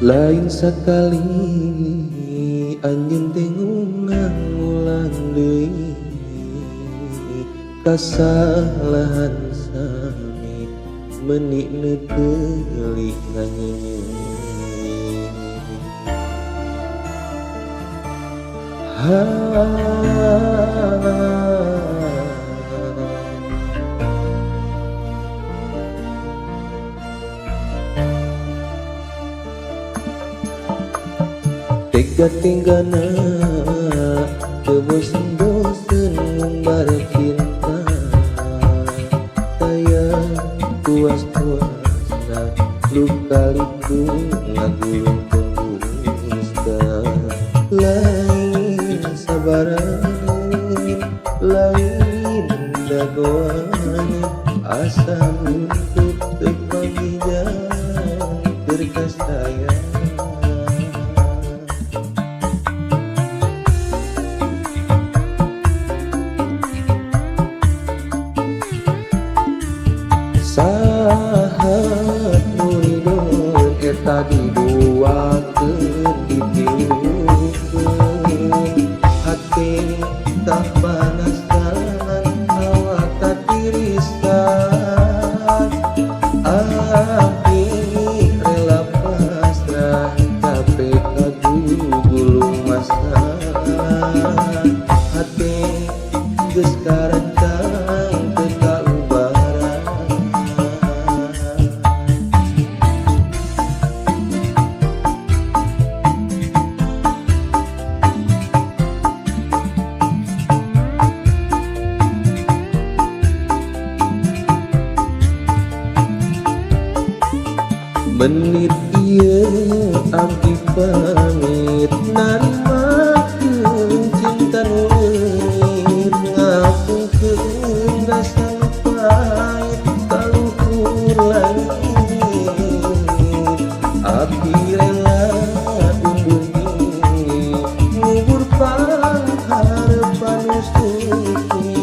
Lain sakali anjeun teh ngulang-ulang deui kasalahan sami meuni neuteuli nganyenyeuy. Tega-tegana teu bosen-bosen ngumbar cinta, taya puas-puasna luka-liku ngagulung dusta. Lain sabaran, lain dagoan, asa buntut teu panggih keur kasayang. Saha nu ridho eta diduakeun ditilukeun, hate kapanasan awak katirisan, abdi rela pasrah capek kagugulung masa, hate geus karancang teu kaubaran. Menit ieu abdi pamit narimakeun cinta nu leungit, ngapungkeun rasa nu pahit ka luhur langit. Abdi rela undur diri ngubur pangharepan nu suci,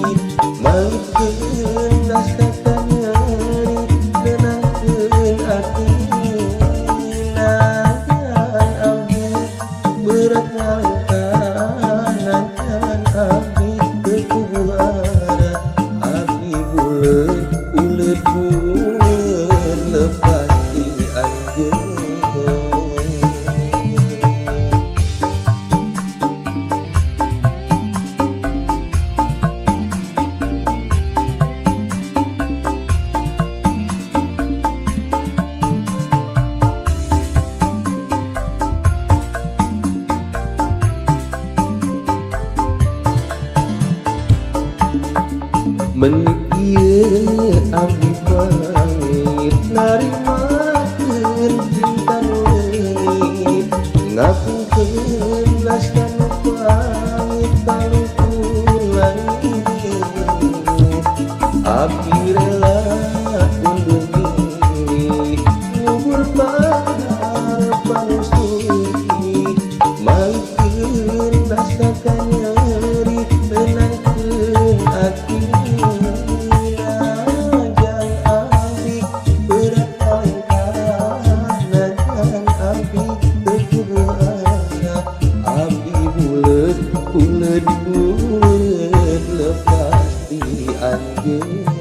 malikeun rasa kanyeri nenangkeun ati. Najan abdi berat ngalengkah, najan abdi teu kubuhara, abdi buleud uleud buleud lepas ti anjeun. Menit ieu abdi pamit narimakeun cinta nu leungit, ngapungkeun rasa nu pahit ka luhur langit. Abdi rela undur diri ngubur pangharepan nu suci, malikeun rasa kanyeri nenangkeun ati. Najan abdi berat ngalengkah, najan abdi teu kubuhara, abdi buleud uleud buleud lepas ti anjeun.